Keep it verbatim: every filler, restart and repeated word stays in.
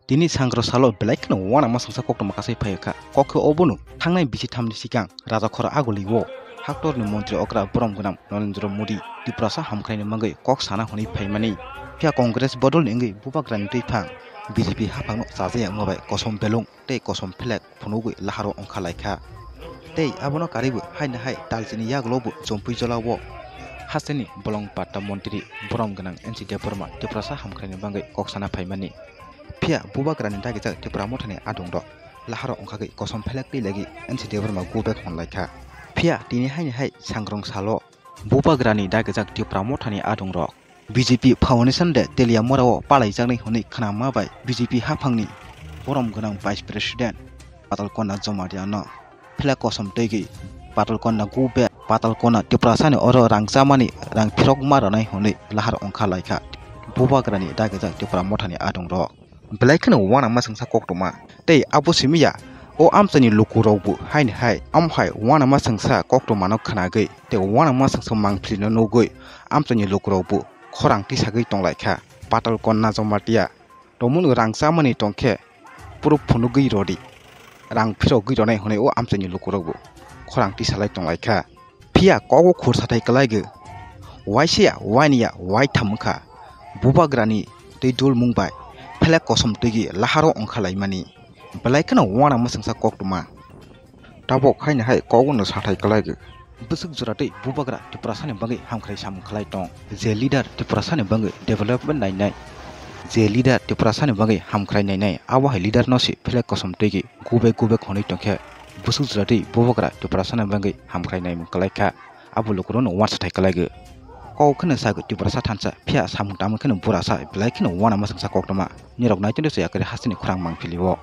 Tini sangro salo belai kheno uanama sangsa koktwma kasai phai kha. Kok khe obono thangnai bisi thamni sikang Raja Khoro Aguli o haktorni montri okra borom gwnang Narendra Modi Tiprasa hamkhaini bagwi kok sana hwnwi phaimani. Phiya Congress bodolni wngwi bubagrani twiphang B J P haphangno chajaya wngma bai kosom belung tei kosom phelek phunugwi laharo wngkha laikha. Tei abono karwibo haino hai talchini yagulobo Jompui jolao hasteni bolong patta montri borom gwnang N C Debbarma Tiprasa hamkhaini bagwi kok sana phaimani. Phiya bubagrani dagijak Tipra mothani adongrok laharo wngkhagwi kosom phelek twi lagi N C Debbarma go back hwn laikha. Phiya tini haini hai sangrong salo bubagrani dagijak Tipra mothani adongrok B J P Foundation de Teliamura o palaijaknai hwnwi khnama bai B J P haphangni borom gwnang Vice President Patal Konna Jamatia no phlek kosom twi gwi Patal Konna go back, Patal Konna Tiprasani oro rang chamani rang phirok ma rwnai hwnwi lahar wngkha laikha bubagrani dagijak Tipra mothani adongrok. Belai kheno uanama sangsa koktwma. Tei abo simi ya, o amchaini lukurokbo haini hai, amo hai uanama sangsa koktwmano khnagwi, tei uanama sangsa mangphlino nugwi, amchaini lukurokbo khorang tisagwi tonglaikha. Patal Konna Jamatia, tomung rang chamani tongkhe, phuru phunugwi rwdi, rang phirogwi rwnai hwnwi o amchaini lukurokbo khorang tisalai tonglaikha. Phiya kogo khur sathai kwlaigwi, waisa ya, waini ya, waitham wngkha. Bubagrani twi dulmung bai phlek kosom twi gwi laharo wngkha laimani. Belai kheno uanama sangsa koktwma. Tabok haini hai kogono sathai kwlaigwi. Bwswk jora twi bubagra Tiprasani bagwi hamkrai samung khlai tong. Je leader Tiprasani bagwi development nainai, je leader Tiprasani bagwi hamkrai nainai, abo hai leader no se phlek kosom twi gwi gubek gubek hwnwi tongkhe. Bwswk jora twi bubagra Tiprasani bagwi hamkrai naimung kwlaikha. Abo lukurokno uansa thai kwlaigwi. Kok kheno sagwi Tiprasa thansa, phiya samung tamo kheno burasa, belai kheno uanama sangsa koktwma. Nirok naichonde se yakari hasteni khorang mangpili o.